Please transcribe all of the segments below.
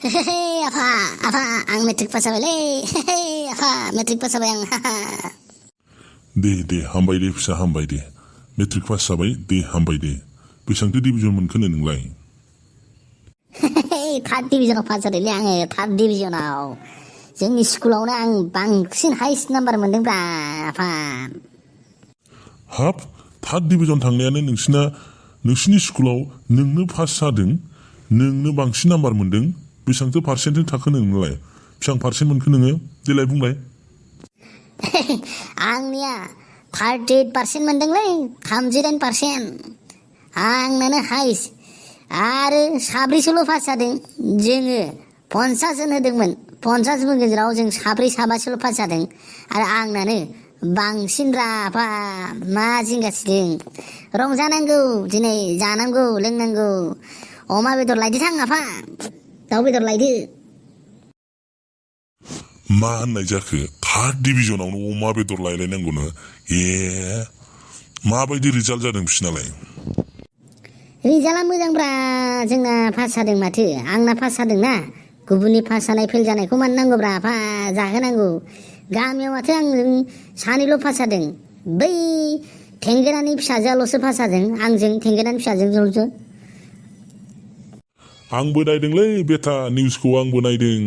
Hehehe, apa, ang metric pass जाबायलै, hehe, apa, metric pass जाबाय आं, haha. दे हामबाय दे फिसा हामबाय दे मेट्रिक पास जाबाय दे हामबाय दे बेसेबांथो डिभिजन मोनखोनो नोंलाय Hehehe, थार्ड डिभिजनाव पास जादोंलै आङो थार्ड डिभिजनाव जोंनि स्कुलावनो आं बांसिन हाइस्ट नाम्बार मोनदोंब्रा आफा हाब थार्ड डिभिजन थांनायानो नोंसिनि स्कुलाव नोंनो पास जादों नोंनो बांसिन नाम्बार मोनदों बेसेबांथो पार्सेन्टजों थाखोनो नोंलाय बेसेबां पार्सेन्ट मोनखो नोङो देलाय बुंलाय आंनिया 38% मोनदोंलै 39% आंनानो हाइस्ट आरो साब्रैसोल' पास जादों जोङो 50 जन होदोंमोन 50 जन गेजेराव जों साब्रै साबासोल' पास जादों आरो आंनानो बांसिन राफा मा जिंगासिदों रंजानांगौ दिनै जानांगौ लोंनांगौ अमा बेदर लायदो थां आफा दाउ बेदर लायदो मा होननाय जाखो थार्ड डिभिजनावनो अमा बेदर लायलायनांगौनो माबायदि रिजाल्ट जादों बिसिनालाय रिजाल्टआ मोजांब्रा जोंना पास जादों माथो आंना पास जादोंना गुबुननि पास जानाय फेल जानायखौ मानो नांगौब्रा आफा जाहोनांगौ गामियाव माथो आंजों सानैल' पास जादों बै थेंगोनानि फिसाजोआल'सो पास जादों आंजों थेंगोनानि फिसाजों ज' आंबो नायदोंलै बेटा निउसखौ आंबो नायदों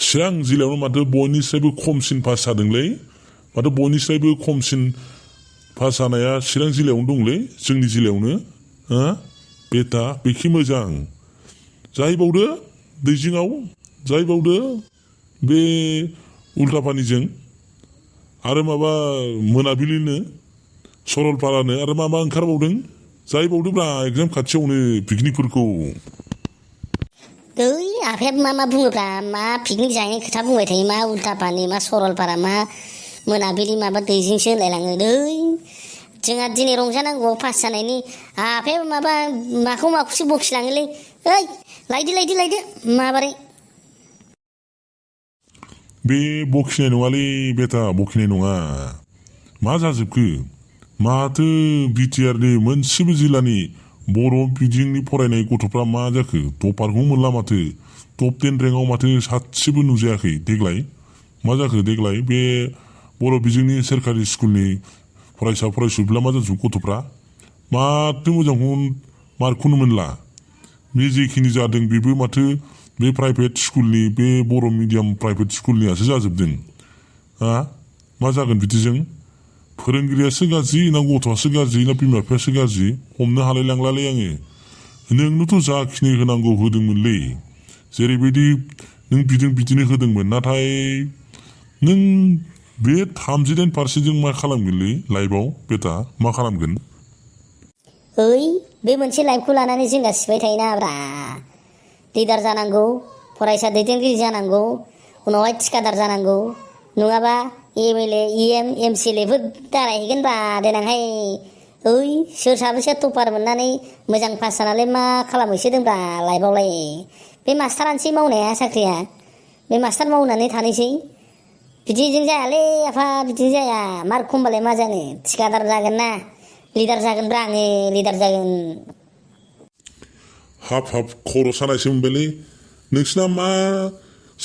चिरां जिल्लायावनो माथो बयनिस्रायबो खमसिन पास जादोंलै माथो बयनिस्रायबो खमसिन पास जानाया चिरां जिल्लायावनो दंलै जोंनि जिल्लायावनो बेटा बेखि मोजां जाहैबावदो दैजिङाव जाहैबावदो बे उल्टापानिजों आरो माबा मोनाबिलिनो सरलपारानो आरो मा ओंखारबावदों जाहैबावदोब्रा एगजाम खाथियावनो पिकनिकफोरखौ ओइ आफाया मा बुङोब्रा मा पिकनिक जाहैनाय खोथा बुंबाय थायो मा उल्टापानि मा सरलपारा मा मोनाबिलि माबा दैजिंसो होनलायलाङो दै जोंहा दिनै रंजानांगौ पास जानायनि आफाया माखौसो बखिलाङोलै ओइ लायदो माबारै बे बखिनाय नङालै बेटा बखिनाय नङा मा जाजोबखो माथो बिटिआरनि मोनसेबो जिल्लानि बर' बिजोंनि फरायनाय गथ'फ्रा मा जाखो टपारखौ मोनला माथो टप 10 रेंकआव माथो सासेबो नुजायाखै देग्लाय मा जाखो देग्लाय बे बर' बिजोंनि सोरखारि स्कुलनि फरायसा फरायसुलिफ्रा मा जाजोबखो गथ'फ्रा माथो मोजांखौ मार्कखौनो मोनला बे जेखिनि जादों बेबो माथो बे प्राइभेट स्कुलनि बे बर' मिडियाम प्राइभेट स्कुलनियासो जाजोबदों मा जागोन बिदिजों फोरोंगिरियासो गाज्रि ना गथ'आसो गाज्रि ना बिमा बिफायासो गाज्रि हमनो हालाय लांलालै आङो नोंनोथ' जाखिनि होनांगौ होदोंमोनलै जेरैबायदि नों बिदिनो होदोंमोन नाथाय नों बे 39% मा खालामगोनलै लाइफआव बेटा मा खालामगोन ओइ बे मोनसे लाइफखौ लानानै जिंगा सिबाय थायोना ब्रा लिडार जानांगौ फरायसा दैदेनगिरि जानांगौ उनावहाय थिखादार जानांगौ नङाबा एमएलए इएम एमसिएलएफोर दारायहैगोन बा देनांहाय ओइ सोर साबैसे टपार मोननानै मोजां पास जानानै मा खालामहैसोदोंब्रा लाइफआवलाय बे मास्टारानोसै मावनाया साख्रिया बे मास्टार मावनानै थानोसै बिदिजों जायालै आफा बिदिजों जाया मार्क खमबालाय मा जानो थिखादार जागोन ना लिडार जागोनब्रा आङो लिडार जागोन हाब खर' सानायसो मोनबायलै नोंसिना मा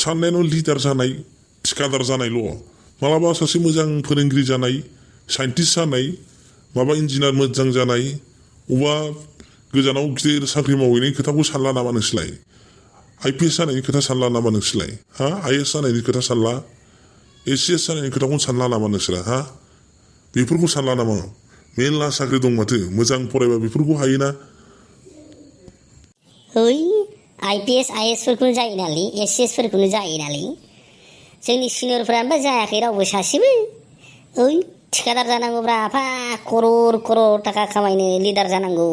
साननायानो लिडार जानाय थिखादार जानायल' मालाबा सासे मोजां फोरोंगिरि जानाय साइन्टिस्ट जानाय माबा इन्जिनियार मोजां जानाय अबा गोजानाव गिदिर साख्रि मावहैनायनि खोथाखौ सानला नामा नोंसोरलाय आइपिएस जानायनि खोथा सानला नामा नोंसोरलाय आइएस जानायनि खोथा सानला एसिएस जानायनि खोथाखौनो सानला नामा नोंसोरा बेफोरखौ सानला नामा मेरला साख्रि दं माथो मोजां फरायबा बेफोरखौ हायोना ओइ आइपिएस आइएसफोरखौनो जायो नालै एसिएसफोरखौनो जायो नालै जोंनि सिनियरफोरानोबा जायाखै रावबो सासेबो ओइ थिखादार जानांगौब्रा आफा खरर थाखा खामायनो लिडार जानांगौ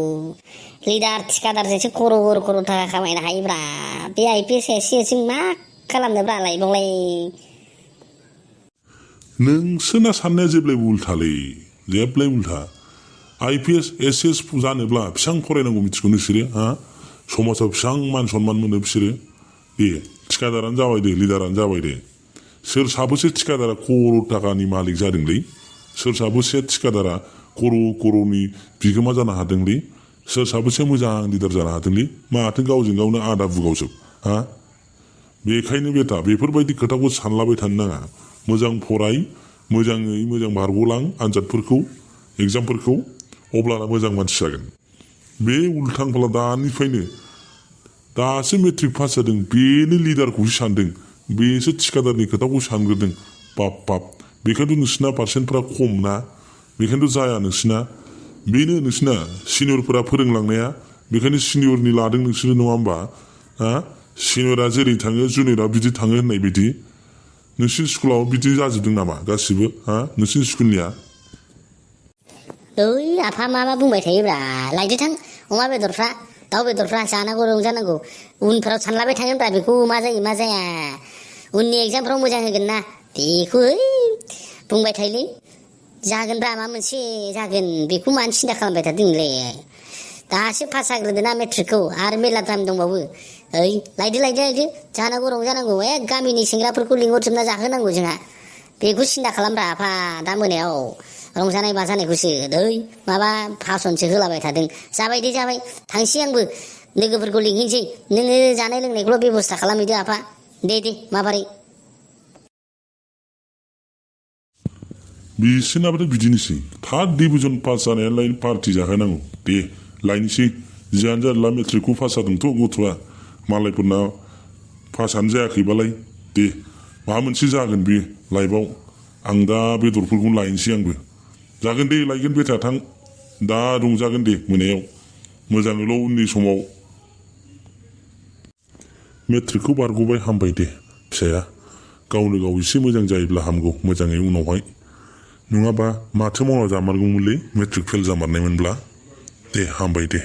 लिडार थिखादारजोंसो खरर थाखा खामायनो हायोब्रा बे आइपिएस एसिएसजों मा खालामनोब्रा लाइफआवलाय नोंसोरना साननाया जेब्लायबो उल्थालै जेब्लायबो उल्था आइपिएस एसिएस जानोब्ला बेसेबां फरायनांगौ मिथिगौ नोंसोरो समाजाव बेसेबां मान सनमान मोनो बिसोरो दे थिखादारानो जाबाय दे लिडारानो जाबाय दे सोर साबेसे थिखादारा खरर थाखानि मालिक जादोंलै सोर साबेसे थिखादारा खर'नि बिगोमा जानो हादोंलै सोर साबेसे मोजां लिडार जानो हादोंलै माथो गावजों गावनो आदा बुगावजोब बेखायनो बेटा बेफोरबायदि खोथाखौ सानलाबाय थानो नाङा मोजां फराय मोजाङै मोजां बारग'लां आनजादफोरखौ एग्जामफोरखौ अब्लाना मोजां मानसि जागोन बे उल्थां दानिफ्रायनो दासो मेट्रिक पास जादों बेनो लिडारखौसो सानदों बेसो थिखादारनि खोथाखौ सानग्रोदों बाप बेखायनोथ' नोंसिना पार्सेन्टफ्रा खम ना बेखायनोथ' जाया नोंसिना बेनो नोंसिना सिनियरफोरा फोरोंलांनाया बेखायनो सिनियरनि लादों नोंसोरो नङा होमबा सिनियरा जेरै थाङो जुनियरा बिदि थाङो होननाय बायदि नोंसिनि स्कुलाव बिदि जाजोबदों नामा गासिबो नोंसिनि स्कुलनिया ओइ आफा मा बुंबाय थायोब्रा लायदो थां अमा बेदरफ्रा दाउ बेदरफ्रा जानांगौ रंजानांगौ उनफोराव सानलाबाय थागोनब्रा बेखौ मा जायो मा जाया उननि एग्जामफ्राव मोजां होगोन ना बेखौ बुंबाय थायोलै जागोनब्रा मा मोनसे जागोन बेखौ मानो सिन्था खालामबाय थादों नोंलाय दासो पास जाग्रोदो ना मेट्रिकखौ आरो मेरला टाइम दंबावो ओइ लायदो जानांगौ रंजानांगौ गामिनि सेंग्राफोरखौ लिंहरजोबना जाहोनांगौ जोंहा बेखौ सिन्था खालामब्रा आफा दा मोनायाव रंजानाय बाजानायखौसो दै माबा भासनसो होलाबाय थादों जाबाय दे जाबाय थांसै आंबो लोगोफोरखौ लिंहैनोसै नोङो जानाय लोंनायखौल' बेब'स्था खालामहैदो आफा दे माबारै बिसोरनाबोथ' बिदिनोसै थार्ड डिभिजन पास जानायालाय पार्टि जाहोनांगौ दे लायनोसै जियानो जारला मेट्रिकखौ पास जादोंथ' गथ'आ मालायफोरना पासआनो जायाखैबालाय दे माबा मोनसे जागोन बेयो लाइफआव आं दा बेदरफोरखौनो लायनोसै आंबो जागोन दे लायगोन बेटा थां दा रंजागोन दे मोनायाव मोजाङैल' उननि समाव मेट्रिकखौ बारग'बाय हामबाय दे फिसाया गावनो गाव एसे मोजां जायोब्ला हामगौ मोजाङै उनावहाय नङाबा माथो मावना जामारगौमोनलै मेट्रिक फेल जामारनायमोनब्ला दे हामबाय दे